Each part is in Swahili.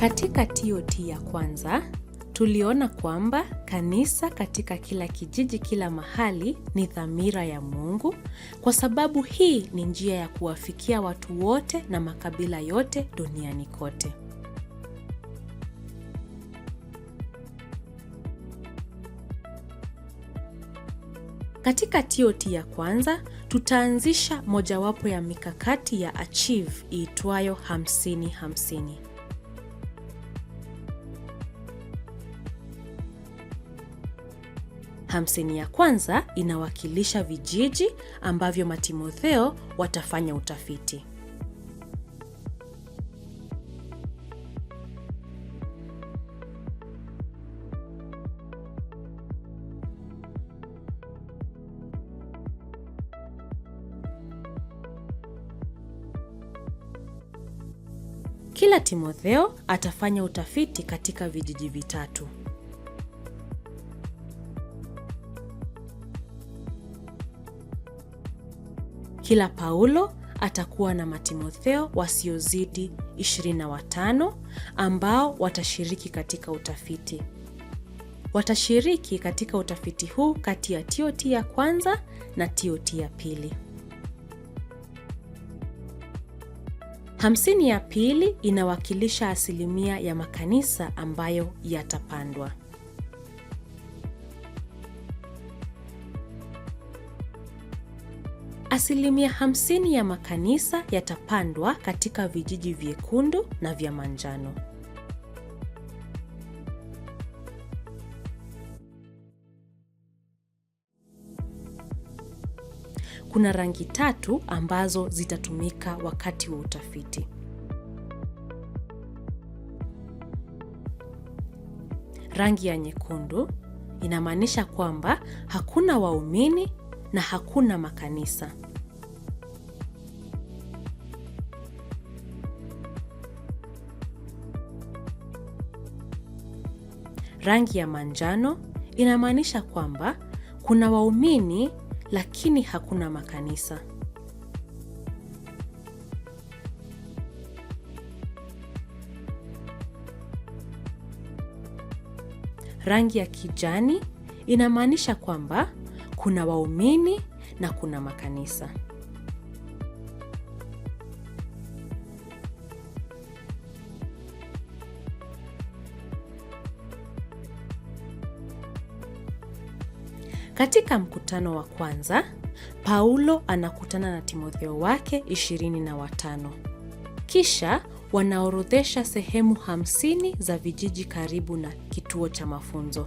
Katika TOT ya kwanza, tuliona kwamba kanisa katika kila kijiji, kila mahali ni dhamira ya Mungu, kwa sababu hii ni njia ya kuwafikia watu wote na makabila yote duniani kote. Katika TOT ya kwanza, tutaanzisha mojawapo ya mikakati ya Achieve iitwayo 50-50. 50 ya kwanza inawakilisha vijiji ambavyo Matimotheo watafanya utafiti. Kila Timotheo atafanya utafiti katika vijiji vitatu. Kila Paulo atakuwa na Matimotheo wasiozidi 25 ambao watashiriki katika utafiti. Watashiriki katika utafiti huu kati ya TOT ya kwanza na TOT ya pili. 50 ya pili inawakilisha asilimia ya makanisa ambayo yatapandwa. Asilimia 50 ya makanisa yatapandwa katika vijiji vyekundu na vya manjano. Kuna rangi tatu ambazo zitatumika wakati wa utafiti. Rangi ya nyekundu inamaanisha kwamba hakuna waumini na hakuna makanisa. Rangi ya manjano inamaanisha kwamba kuna waumini lakini hakuna makanisa. Rangi ya kijani inamaanisha kwamba kuna waumini na kuna makanisa. Katika mkutano wa kwanza, Paulo anakutana na Timotheo wake 25. Kisha wanaorodhesha sehemu 50 za vijiji karibu na kituo cha mafunzo.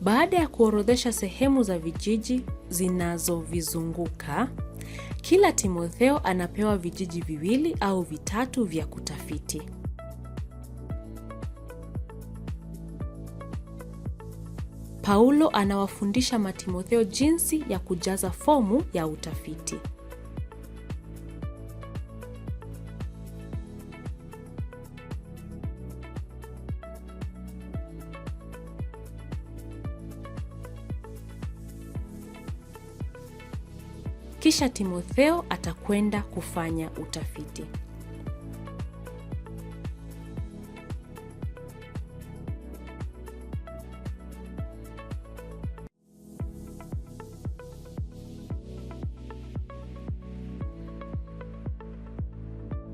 Baada ya kuorodhesha sehemu za vijiji zinazovizunguka, kila Timotheo anapewa vijiji viwili au vitatu vya kutafiti. Paulo anawafundisha Matimotheo jinsi ya kujaza fomu ya utafiti. Kisha Timotheo atakwenda kufanya utafiti.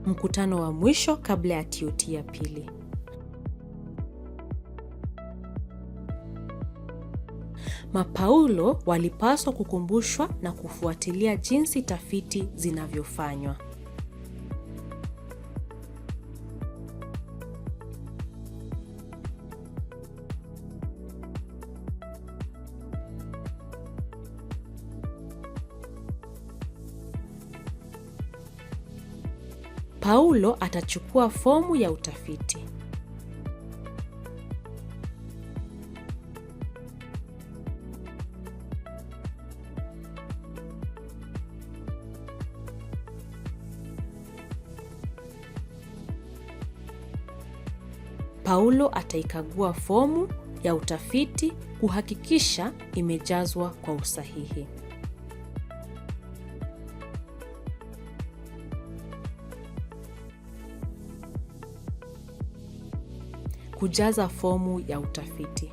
Mkutano wa mwisho kabla ya TOT ya pili. Mapaulo walipaswa kukumbushwa na kufuatilia jinsi tafiti zinavyofanywa. Paulo atachukua fomu ya utafiti. Paulo ataikagua fomu ya utafiti kuhakikisha imejazwa kwa usahihi. Kujaza fomu ya utafiti.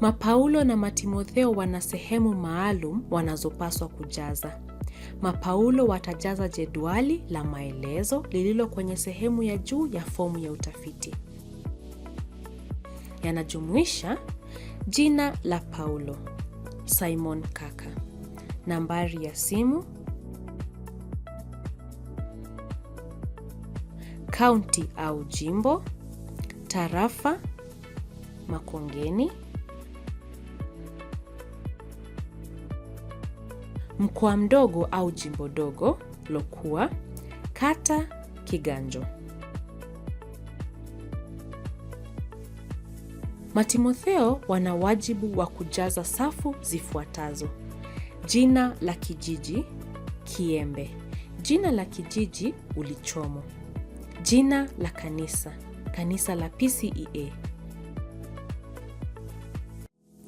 Mapaulo na Matimotheo wana sehemu maalum wanazopaswa kujaza. Mapaulo watajaza jedwali la maelezo lililo kwenye sehemu ya juu ya fomu ya utafiti. Yanajumuisha jina la Paulo, Simon Kaka, nambari ya simu, kaunti au jimbo, tarafa, Makongeni, mkoa mdogo au jimbo dogo, Lokua, kata, Kiganjo. Matimotheo wana wajibu wa kujaza safu zifuatazo: jina la kijiji, Kiembe; jina la kijiji, Ulichomo; jina la kanisa, kanisa la PCEA;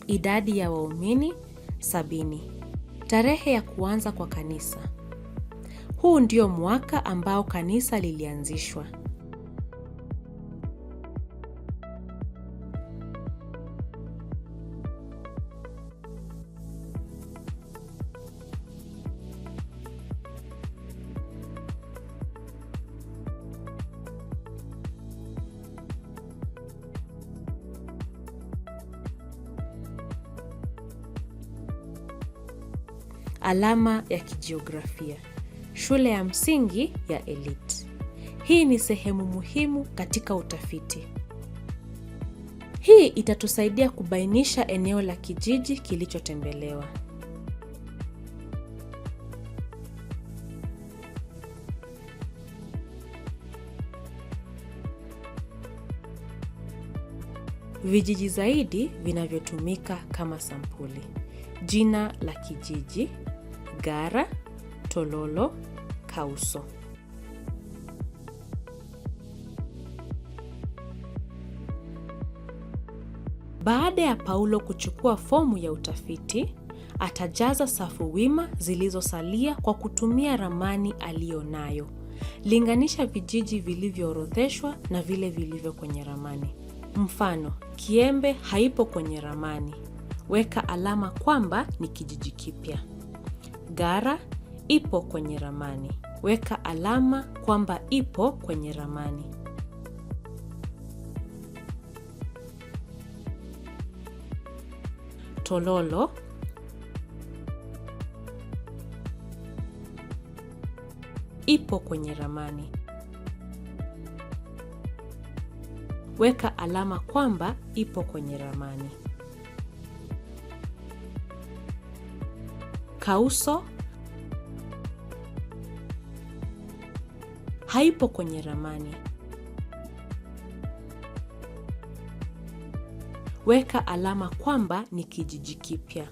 idadi ya waumini 70; tarehe ya kuanza kwa kanisa. Huu ndio mwaka ambao kanisa lilianzishwa. Alama ya kijiografia. Shule ya msingi ya Elite. Hii ni sehemu muhimu katika utafiti. Hii itatusaidia kubainisha eneo la kijiji kilichotembelewa. Vijiji zaidi vinavyotumika kama sampuli. Jina la kijiji: Gara, Tololo, Kauso. Baada ya Paulo kuchukua fomu ya utafiti, atajaza safu wima zilizosalia kwa kutumia ramani aliyonayo. Linganisha vijiji vilivyoorodheshwa na vile vilivyo kwenye ramani. Mfano, Kiembe haipo kwenye ramani. Weka alama kwamba ni kijiji kipya. Gara ipo kwenye ramani. Weka alama kwamba ipo kwenye ramani. Tololo ipo kwenye ramani. Weka alama kwamba ipo kwenye ramani. Kauso haipo kwenye ramani. Weka alama kwamba ni kijiji kipya.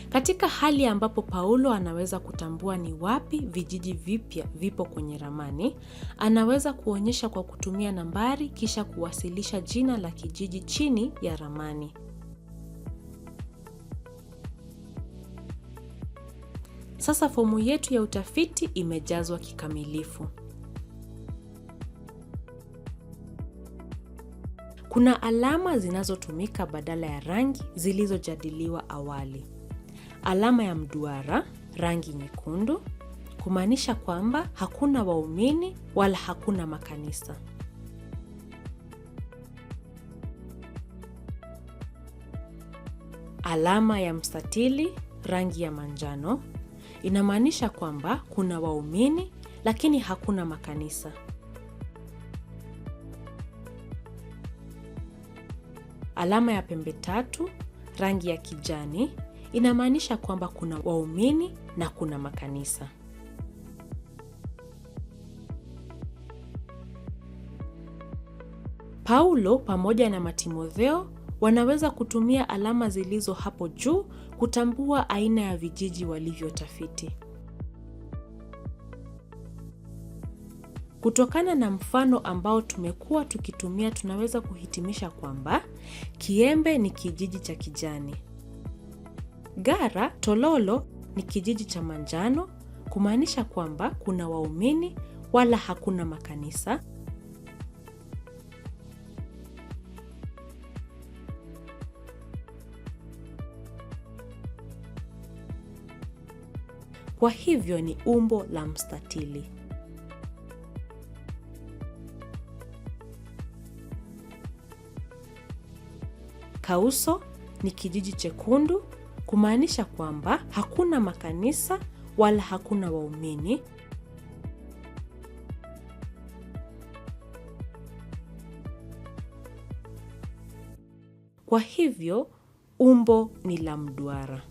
Katika hali ambapo Paulo anaweza kutambua ni wapi vijiji vipya vipo kwenye ramani, anaweza kuonyesha kwa kutumia nambari kisha kuwasilisha jina la kijiji chini ya ramani. Sasa fomu yetu ya utafiti imejazwa kikamilifu. Kuna alama zinazotumika badala ya rangi zilizojadiliwa awali. Alama ya mduara, rangi nyekundu, kumaanisha kwamba hakuna waumini wala hakuna makanisa. Alama ya mstatili, rangi ya manjano, inamaanisha kwamba kuna waumini lakini hakuna makanisa. Alama ya pembe tatu, rangi ya kijani, inamaanisha kwamba kuna waumini na kuna makanisa. Paulo pamoja na Matimotheo wanaweza kutumia alama zilizo hapo juu kutambua aina ya vijiji walivyotafiti. Kutokana na mfano ambao tumekuwa tukitumia, tunaweza kuhitimisha kwamba Kiembe ni kijiji cha kijani. Gara Tololo ni kijiji cha manjano, kumaanisha kwamba kuna waumini wala hakuna makanisa. Kwa hivyo ni umbo la mstatili. Kauso ni kijiji chekundu, kumaanisha kwamba hakuna makanisa wala hakuna waumini. Kwa hivyo umbo ni la mduara.